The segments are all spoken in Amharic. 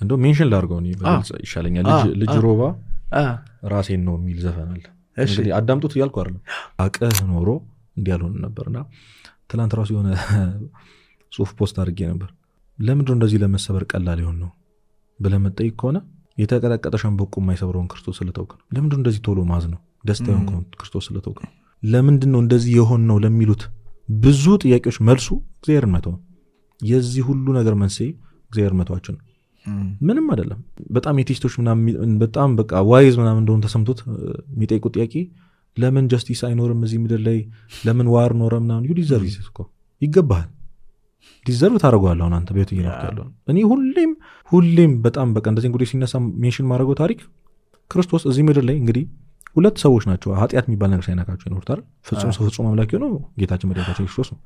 እንደው mention ላድርገው እኔ በግልጽ ይሻለኛል። ልጅ ሮባ ራሴን ነው የሚል ዘፈን አለ። እንግዲህ አዳምጡት እያልኩ አይደለም፣ አቅህ ኖሮ እንዲህ ያልሆን ነበርና ትናንት ራሱ የሆነ ጽሁፍ post አድርጌ ነበር። ለምንድነው እንደዚህ ለመሰበር ቀላል የሆን ነው ብለህ መጠይቅ ከሆነ የተቀጠቀጠ ሸንበቆ የማይሰብረውን ክርስቶስ ስለተውክ ነው። ለምንድነው እንደዚህ ቶሎ ማዝ ነው ደስታ የሆንከውን ክርስቶስ ስለተውክ ነው። ለምንድን ነው እንደዚህ የሆን ነው ለሚሉት ብዙ ጥያቄዎች መልሱ እግዚአብሔርን መተው ነው። የዚህ ሁሉ ነገር መንስኤ እግዚአብሔር መተዋችን ነው። ምንም አይደለም። በጣም atheist ኦች ምናምን በጣም በቃ wise ምናምን እንደሆኑ ተሰምቶት የሚጠይቁት ጥያቄ ለምን justice አይኖርም እዚህ ምድር ላይ፣ ለምን war ኖረ ምናምን። You deserve እኮ፣ ይገባሃል፣ deserve ታደርገዋለህ። አሁን አንተ ቤቱ እየኖርክ ያለው እኔ ሁሌም ሁሌም በጣም በቃ እንደዚህ እንግዲህ ሲነሳ mention ማድረገው ታሪክ ክርስቶስ እዚህ ምድር ላይ እንግዲህ ሁለት ሰዎች ናቸው ኃጢአት የሚባል ነገር ሳይነካቸው የኖሩት አይደል? ፍጹም ሰው ፍጹም አምላክ የሆነው ጌታችን መድኃኒታችን ክርስቶስ ነው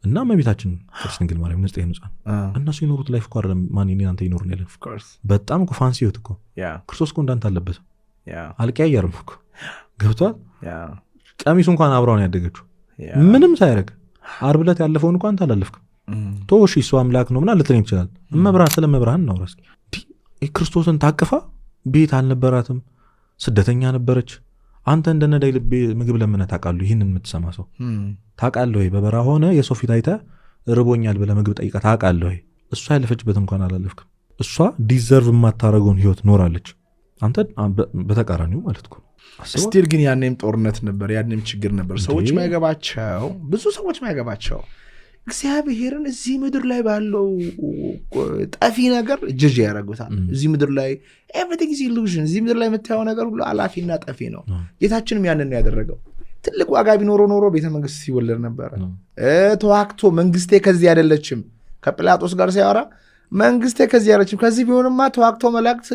እና እመቤታችን ቅድስት ድንግል ማርያም ንጽሕተ ንጹሐን። እነሱ የኖሩት life እኮ አይደለም ማን እኔ አንተ ይኖርን ያለን። በጣም እኮ fancy ህይወት እኮ። ክርስቶስ እኮ እንዳንተ አለበትም፣ አልቀያየርም እኮ፣ ገብቷል። ቀሚሱ እንኳን አብራውን ያደገችው ምንም ሳያደርግ ዓርብ ዕለት ያለፈውን እንኳን አንተ አላለፍክም። ቶ እሺ እሱ አምላክ ነው ምናምን ልትለኝ ትችላል። እመብርሃን፣ ስለ እመብርሃን እናውራ እስኪ። እንዲህ ክርስቶስን ታቅፋ ቤት አልነበራትም፣ ስደተኛ ነበረች። አንተ እንደ ነዳይ ልቤ ምግብ ለምነህ ታውቃለህ? ይህንን የምትሰማ ሰው ታውቃለህ ወይ? በበረሃ ሆነ የሰው ፊት አይተህ ርቦኛል ብለህ ምግብ ጠይቀህ ታውቃለህ ወይ? እሷ ያለፈችበት እንኳን አላለፍክም። እሷ deserve የማታደርገውን ህይወት ኖራለች። አንተ በተቃራኒው ማለት እኮ ነው። አስበው። Still ግን ያኔም ጦርነት ነበር፣ ያኔም ችግር ነበር። ሰዎች እንዴ? ማይገባቸው፣ ብዙ ሰዎች ማይገባቸው እግዚአብሔርን እዚህ ምድር ላይ ባለው ጠፊ ነገር ጅጅ ያደርጉታል። እዚህ ምድር ላይ everything is illusion። እዚህ ምድር ላይ የምታየው ነገር ሁሉ አላፊና ጠፊ ነው። ጌታችንም ያንን ነው ያደረገው። ትልቅ ዋጋ ቢኖረው ኖሮ ቤተ መንግስት ሲወለድ ነበረ። ተዋግቶ መንግስቴ ከዚህ አይደለችም፣ ከጲላጦስ ጋር ሲያወራ መንግስቴ ከዚህ አይደለችም፣ ከዚህ ቢሆንማ ተዋግቶ መላእክት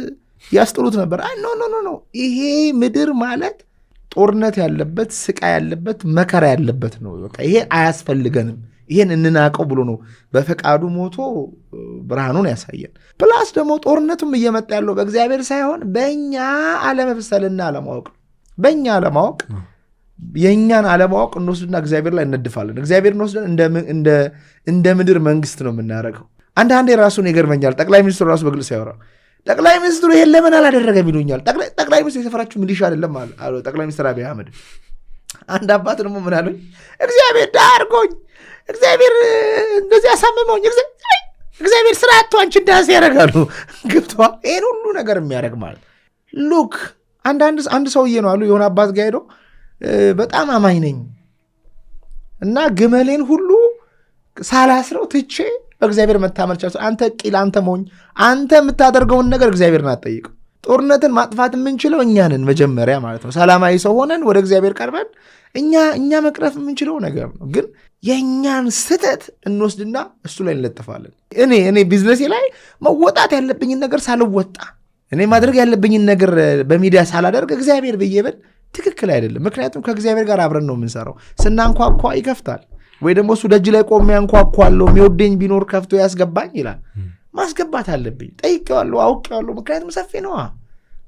ያስጥሉት ነበር። አይ no, no, no, no፣ ይሄ ምድር ማለት ጦርነት ያለበት፣ ስቃይ ያለበት፣ መከራ ያለበት ነው። በቃ ይሄ አያስፈልገንም፣ ይሄን እንናቀው ብሎ ነው በፈቃዱ ሞቶ ብርሃኑን ያሳየን። Plus ደግሞ ጦርነቱም እየመጣ ያለው በእግዚአብሔር ሳይሆን በእኛ አለመብሰልና አለማወቅ ነው። በእኛ አለማወቅ፣ የእኛን አለማወቅ እንወስድና እግዚአብሔር ላይ እነድፋለን። እግዚአብሔር እንወስደን እንደ ምድር መንግስት ነው የምናደርገው። አንዳንዴ ራሱን ይገርመኛል። ጠቅላይ ሚኒስትሩ ራሱ በግልጽ ያወራ፣ ጠቅላይ ሚኒስትሩ ይሄን ለምን አላደረገም ይሉኛል። ጠቅላይ ሚኒስትሩ የሰፈራችሁ ሚሊሻ አይደለም አሉ ጠቅላይ ሚኒስትር አብይ አህመድ። አንድ አባት ደግሞ ምን አሉኝ? እግዚአብሔር ዳርጎኝ፣ እግዚአብሔር እንደዚህ አሳምመውኝ፣ እግዚአብሔር ስራ አጥቶ አንቺን ዳንስ ያደርጋሉ። ገብተዋል። ይህን ሁሉ ነገር የሚያደርግ ማለት look አንድ ሰውዬ ነው አሉ የሆነ አባት ጋር ሄዶ በጣም አማኝ ነኝ እና ግመሌን ሁሉ ሳላስረው ትቼ በእግዚአብሔር መታመን ቻልኩ። አንተ ቂል፣ አንተ ሞኝ፣ አንተ የምታደርገውን ነገር እግዚአብሔርን አትጠይቀው። ጦርነትን ማጥፋት የምንችለው እኛ ነን መጀመሪያ ማለት ነው። ሰላማዊ ሰው ሆነን ወደ እግዚአብሔር ቀርበን እኛ መቅረፍ የምንችለው ነገር ነው። ግን የእኛን ስህተት እንወስድና እሱ ላይ እንለጥፋለን። እኔ ቢዝነሴ ላይ መወጣት ያለብኝን ነገር ሳልወጣ፣ እኔ ማድረግ ያለብኝን ነገር በሚዲያ ሳላደርግ እግዚአብሔር ብዬ ብል ትክክል አይደለም። ምክንያቱም ከእግዚአብሔር ጋር አብረን ነው የምንሰራው። ስናንኳኳ ይከፍታል፣ ወይ ደግሞ እሱ ደጅ ላይ ቆሜ አንኳኳለሁ፣ የሚወደኝ ቢኖር ከፍቶ ያስገባኝ ይላል። ማስገባት አለብኝ። ጠይቄዋለሁ፣ አውቄዋለሁ። ምክንያቱም ሰፊ ነዋ።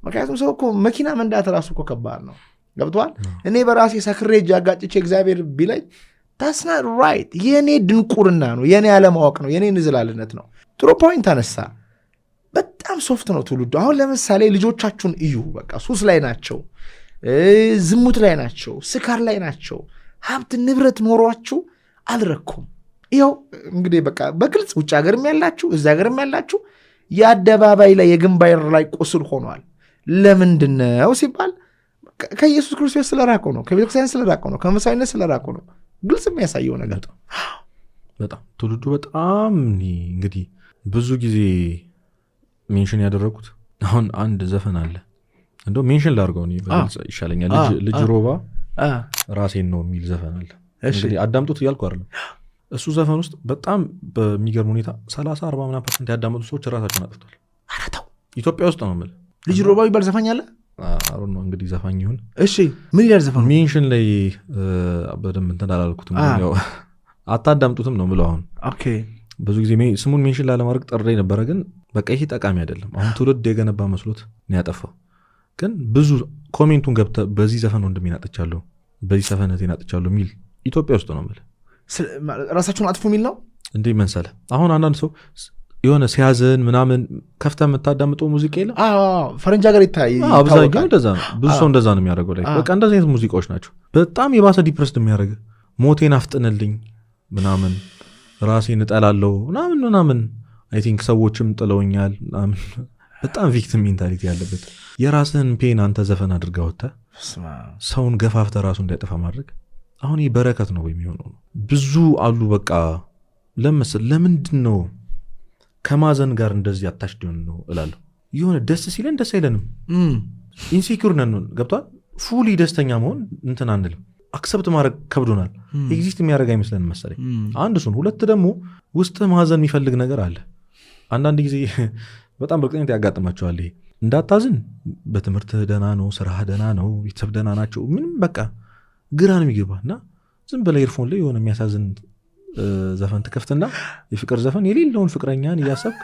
ምክንያቱም ሰው እኮ መኪና መንዳት ራሱ እኮ ከባድ ነው። ገብቶሃል? እኔ በራሴ ሰክሬ እጅ አጋጭቼ እግዚአብሔር ቢለኝ that's not right። የእኔ ድንቁርና ነው፣ የእኔ አለማወቅ ነው፣ የእኔ ንዝላልነት ነው። ጥሩ point አነሳ። በጣም soft ነው ትውልዱ። አሁን ለምሳሌ ልጆቻችሁን እዩ። በቃ ሱስ ላይ ናቸው፣ ዝሙት ላይ ናቸው፣ ስካር ላይ ናቸው። ሀብት ንብረት ኖሯችሁ አልረኩም። ይኸው እንግዲህ በቃ በግልጽ ውጭ ሀገርም ያላችሁ እዚ ሀገርም ያላችሁ የአደባባይ ላይ የግንባር ላይ ቁስል ሆኗል። ለምንድን ነው ሲባል ከኢየሱስ ክርስቶስ ስለራቀው ነው፣ ከቤተክርስቲያን ስለራቀው ነው፣ ከመንፈሳዊነት ስለራቀው ነው። ግልጽ የሚያሳየው ነገር። በጣም ትውልዱ በጣም እኔ እንግዲህ ብዙ ጊዜ mention ያደረጉት አሁን አንድ ዘፈን አለ። እንደው mention ላድርገው እኔ በግልጽ ይሻለኛል። ልጅ ሮባ ራሴን ነው የሚል ዘፈን አለ። እንግዲህ አዳምጡት እያልኩ አይደለም። እሱ ዘፈን ውስጥ በጣም በሚገርም ሁኔታ 30 40 ምናምን percent ያዳመጡ ሰዎች ራሳቸውን አጥፍቷል። ኧረ ተው። ኢትዮጵያ ውስጥ ነው የምልህ። ልጅ ሮባ የሚባል ዘፋኝ አለ? አሮን ነው እንግዲህ ዘፋኝ ይሁን። እሺ፣ ምን ይላል ዘፈኑ? Mention ላይ በደንብ እንትን አላልኩትም። ያው አታዳምጡትም ነው የምለው አሁን። ብዙ ጊዜ ስሙን mention ላለማድረግ ጥሬ ነበረ፣ ግን በቃ ይሄ ጠቃሚ አይደለም። አሁን ትውልድ የገነባ መስሎት ነው ያጠፋው። ግን ብዙ comment ኡን ገብተህ በዚህ ዘፈን ወንድሜን አጥቻለሁ፣ በዚህ ዘፈን እህቴን አጥቻለሁ የሚል ኢትዮጵያ ውስጥ ነው የምልህ። ራሳቸውን አጥፉ የሚል ነው። እንዴ መሰለህ፣ አሁን አንዳንድ ሰው የሆነ ሲያዝን ምናምን ከፍተህ የምታዳምጠው ሙዚቃ የለም? ፈረንጅ ሀገር ይታወቃል። አብዛኛው እንደዛ ነው። ብዙ ሰው እንደዛ ነው የሚያደርገው። Like በቃ እንደዚህ አይነት ሙዚቃዎች ናቸው በጣም የባሰ depressed የሚያደርግ። ሞቴን አፍጥንልኝ ምናምን፣ ራሴን እጠላለሁ ምናምን ምናምን፣ I think ሰዎችም ጥለውኛል ምናምን፣ በጣም victim mentality ያለበት። የራስህን pain አንተ ዘፈን አድርገህ አውጥተህ ሰውን ገፋፍተህ ራሱ እንዲያጠፋ ማድረግ አሁን ይህ በረከት ነው የሚሆነው? ብዙ አሉ። በቃ ለምሳሌ ለምንድን ነው ከማዘን ጋር እንደዚህ attached የሆንነው እላለሁ። የሆነ ደስ ሲለን ደስ አይለንም፣ insecure ነን። ገብቶሃል? Fully ደስተኛ መሆን እንትን አንልም፣ accept ማድረግ ከብዶናል። Exist የሚያደርግ አይመስለንም መሰለኝ። አንድ እሱን፣ ሁለት ደግሞ ውስጥ ማዘን የሚፈልግ ነገር አለ። አንዳንድ ጊዜ በጣም በእርግጠኝነት ያጋጥማቸዋል። ይሄ እንዳታዝን በትምህርትህ ደህና ነው፣ ስራህ ደህና ነው፣ ቤተሰብ ደህና ናቸው፣ ምንም በቃ ግራ ነው የሚገባ። እና ዝም ብለህ earphone ላይ የሆነ የሚያሳዝን ዘፈን ትከፍትና የፍቅር ዘፈን፣ የሌለውን ፍቅረኛን እያሰብክ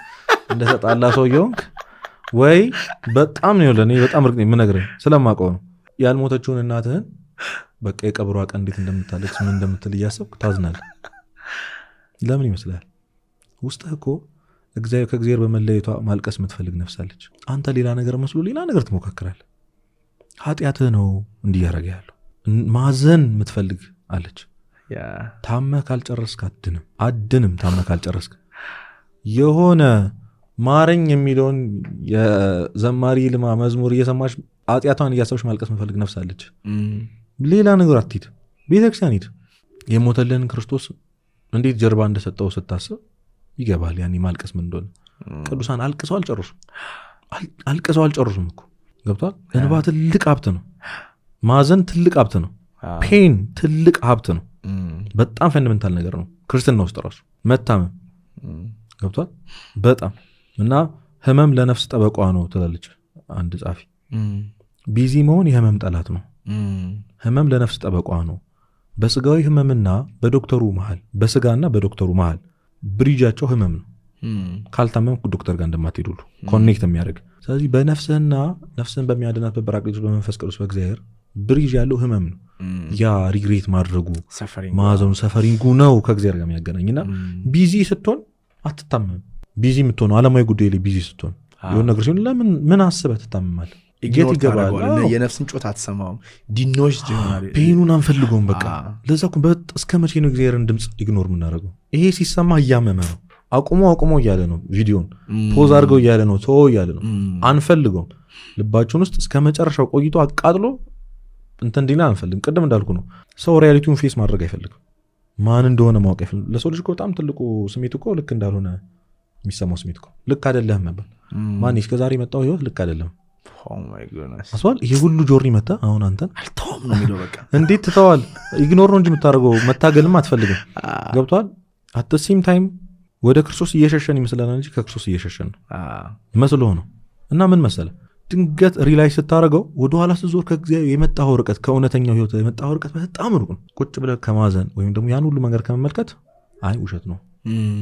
እንደተጣላ ሰው እየሆንክ ወይ በጣም ነው ለእኔ በጣም እርግጠኛ የምነግርህ ስለማውቀው ነው። ያልሞተችውን እናትህን በቃ የቀብሯ ቀን እንዴት እንደምታለቅስ፣ ምን እንደምትል እያሰብክ ታዝናለህ። ለምን ይመስልሃል? ውስጥህ እኮ ከእግዚአብሔር በመለየቷ ማልቀስ የምትፈልግ ነፍስ አለች። አንተ ሌላ ነገር መስሎ ሌላ ነገር ትሞካክራለህ። ኃጢአትህ ነው እንዲህ ያደረገ ያለው። ማዘን የምትፈልግ አለች። ታመህ ካልጨረስክ አትድንም፣ አትድንም። ታመህ ካልጨረስክ የሆነ ማረኝ የሚለውን የዘማሪ ይልማ መዝሙር እየሰማች ኃጢአቷን እያሰበች ማልቀስ የምትፈልግ ነፍስ አለች። ሌላ ነገር አትሂድ፣ ቤተክርስቲያን ሂድ። የሞተልህን ክርስቶስ እንዴት ጀርባ እንደሰጠው ስታስብ ይገባል ያኔ ማልቀስ ምን እንደሆነ። ቅዱሳን አልቅሰው አልጨርሱም፣ አልቅሰው አልጨርሱም እኮ። ገብቶሃል? እንባ ትልቅ ሀብት ነው። ማዘን ትልቅ ሀብት ነው። Pain ትልቅ ሀብት ነው። በጣም fundamental ነገር ነው ክርስትና ውስጥ ራሱ መታመም። ገብቶሃል? በጣም። እና ህመም ለነፍስ ጠበቋ ነው ትላለች አንድ ጸሐፊ። Busy መሆን የህመም ጠላት ነው። ህመም ለነፍስ ጠበቋ ነው። በስጋዊ ህመምና በዶክተሩ መሃል፣ በስጋና በዶክተሩ መሃል bridge ኣቸው ህመም ነው። ካልታመምክ ዶክተር ጋር እንደማትሄድ ሁሉ connect የሚያደርግ። ስለዚህ በነፍስህና ነፍስህን በሚያድናት በጰራቅሊጦስ፣ በመንፈስ ቅዱስ፣ በእግዚአብሔር bridge ያለው ህመም ነው። ያ regret ማድረጉ፣ ማዘኑ፣ suffering ኡ ነው ከእግዚአብሔር ጋር የሚያገናኝ። እና busy ስትሆን አትታመምም። Busy የምትሆነው ዓለማዊ ጉዳይ ላይ busy ስትሆን፣ የሆነ ነገር ሲሆን ለምን ምን አስበህ ትታመማለህ? የት ይገባል? የነፍስን ጮት አትሰማውም። Denoised ይሆናል። Pain ኡን አንፈልገውም። በቃ ለዛ እኮ እስከ መቼ ነው እግዚአብሔርን ድምፅ ignore የምናደርገው? ይሄ ሲሰማ እያመመ ነው። አቁሞ አቁሞ እያለ ነው። ቪዲዮን pause አድርገው እያለ ነው። ተወው እያለ ነው። አንፈልገውም። ልባችን ውስጥ እስከ መጨረሻው ቆይቶ አቃጥሎ እንትን እንዲል አንፈልግም። ቅድም እንዳልኩ ነው። ሰው reality ውን face ማድረግ አይፈልግም። ማን እንደሆነ ማወቅ አይፈልግም። ለሰው ልጅ እኮ በጣም ትልቁ ስሜት እኮ ልክ እንዳልሆነ የሚሰማው ስሜት እኮ፣ ልክ አይደለህም መባል። ማን እስከዛሬ የመጣው ህይወት ልክ አይደለም አስባል። ይሄ ሁሉ journey መጣ አሁን አንተን አልተውም ነው የሚለው በቃ። እንዴት ትተዋል? Ignore ነው እንጂ የምታደርገው መታገልም አትፈልግም። ገብቶሃል? At same time ወደ ክርስቶስ እየሸሸን ይመስለናል እንጂ ከክርስቶስ እየሸሸን ነው መስሎ ነው። እና ምን መሰለ፣ ድንገት realize ስታደርገው ወደኋላ ስትዞር ከእግዚአብሔር የመጣኸው ርቀት፣ ከእውነተኛው ህይወት የመጣኸው ርቀት በጣም ሩቅ ነው። ቁጭ ብለህ ከማዘን ወይም ደግሞ ያን ሁሉ መንገድ ከመመልከት አይ ውሸት ነው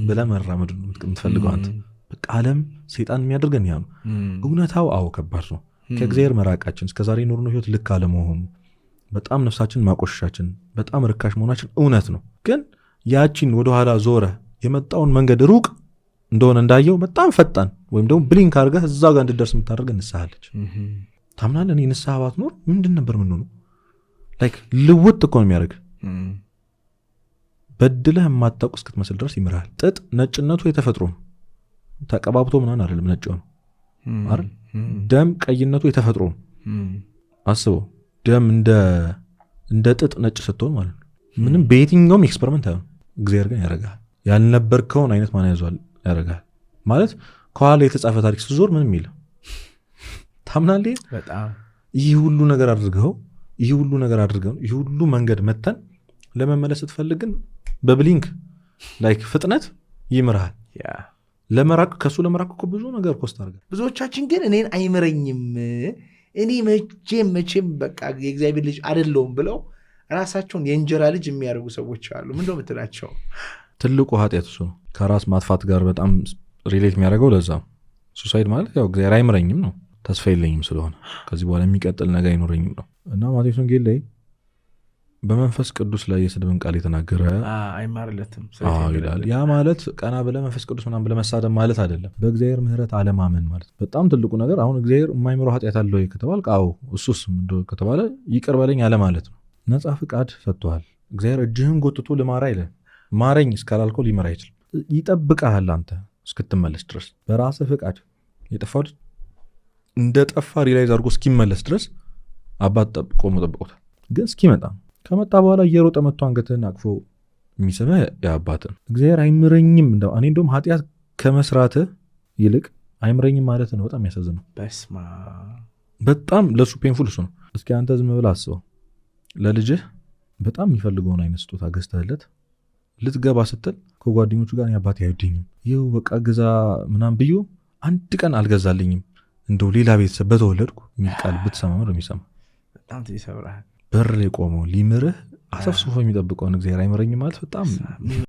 ብለህ መራመድ ነው የምትፈልገው አንተ። በቃ ዓለም ሰይጣን የሚያደርገን ያ ነው። እውነታው አዎ ከባድ ነው። ከእግዚአብሔር መራቃችን፣ እስከዛሬ የኖርነው ህይወት ልክ አለመሆኑ፣ በጣም ነፍሳችን ማቆሸሻችን፣ በጣም ርካሽ መሆናችን እውነት ነው። ግን ያቺን ወደኋላ ዞረ የመጣውን መንገድ ሩቅ እንደሆነ እንዳየው በጣም ፈጣን ወይም ደግሞ blink አድርገህ እዛ ጋር እንድደርስ የምታደርገህ ንስሐ አለች። ታምናለህ? እኔ ንስሐ ባትኖር ምንድን ነበር የምንሆነው? Like ልውጥ እኮ ነው የሚያደርግ። በድለህ የማታውቅ እስክትመስል ድረስ ይምርሃል። ጥጥ ነጭነቱ የተፈጥሮ ነው። ተቀባብቶ ምናምን አይደለም ነጭ ነው አይደል? ደም ቀይነቱ የተፈጥሮ ነው። አስበው፣ ደም እንደ ጥጥ ነጭ ስትሆን ማለት ነው። ምንም በየትኛውም experiment አይሆንም። እግዚአብሔር ግን ያደርግሃል። ያልነበርከውን አይነት ማን ያዟል ያደርግሃል። ማለት ከኋላ የተጻፈ ታሪክ ስትዞር ምንም የለም። ታምናለህ? በጣም። ይህ ሁሉ ነገር አድርገው፣ ይህ ሁሉ ነገር አድርገው፣ ይህ ሁሉ መንገድ መተን ለመመለስ ስትፈልግ ግን በ blink like ፍጥነት ይምርሃል። ለመራቅ፣ ከእሱ ለመራቅ እኮ ብዙ ነገር cost አድርገህ። ብዙዎቻችን ግን እኔን አይምረኝም፣ እኔ መቼም መቼም በቃ የእግዚአብሔር ልጅ አይደለሁም ብለው ራሳቸውን የእንጀራ ልጅ የሚያደርጉ ሰዎች አሉ። ምንድነው የምትላቸው? ትልቁ ኃጢአት እሱ ነው። ከራስ ማጥፋት ጋር በጣም relate የሚያደርገው ለዛ ነው። Suicide ማለት ያው እግዚአብሔር አይምረኝም ነው፣ ተስፋ የለኝም ስለሆነ ከዚህ በኋላ የሚቀጥል ነገር አይኖረኝም ነው። እና ማቴዎስ ወንጌል ላይ በመንፈስ ቅዱስ ላይ የስድብን ቃል የተናገረ አይማርለትም አዎ ይላል። ያ ማለት ቀና ብለህ መንፈስ ቅዱስ ምናምን ብለህ መሳደብ ማለት አይደለም። በእግዚአብሔር ምሕረት አለማመን ማለት በጣም ትልቁ ነገር። አሁን እግዚአብሔር የማይምረው ኃጢአት አለ ወይ ከተባል፣ አዎ፣ እሱስ እንደው ከተባለ ይቅር በለኝ አለ ማለት ነው። ነፃ ፍቃድ ሰጥቶሃል። እግዚአብሔር እጅህን ጎትቶ ልማራ አይልህም። ማረኝ እስካላልከው ሊመራ አይችልም። ይጠብቅሃል አንተ እስክትመለስ ድረስ። በራስህ ፍቃድ የጠፋው ልጅ እንደ ጠፋ realize አድርጎ እስኪመለስ ድረስ አባት ቆሞ ጠብቆታል። ግን እስኪመጣ ነው። ከመጣ በኋላ እየሮጠ መጥቶ አንገትህን አቅፎ የሚስምህ የአባትን እግዚአብሔር አይምረኝም። እንደው እኔ እንደውም ኃጢአት ከመስራትህ ይልቅ አይምረኝም ማለት ነው በጣም የሚያሳዝነው። በስማ በጣም ለእሱ painful እሱ ነው። እስኪ አንተ ዝም ብለህ አስበው፣ ለልጅህ በጣም የሚፈልገውን አይነት ስጦታ ገዝተህለት ልትገባ ስትል ከጓደኞቹ ጋር አባቴ አይወደኝም፣ ይኸው በቃ ግዛ ምናምን ብዬ አንድ ቀን አልገዛልኝም፣ እንደው ሌላ ቤተሰብ በተወለድኩ የሚል ቃል ብትሰማ ነው የሚሰማ? በጣም ይሰብርሃል። በር ላይ ቆመው ሊምርህ አሰፍስፎ የሚጠብቀውን እግዚአብሔር አይምረኝም ማለት በጣም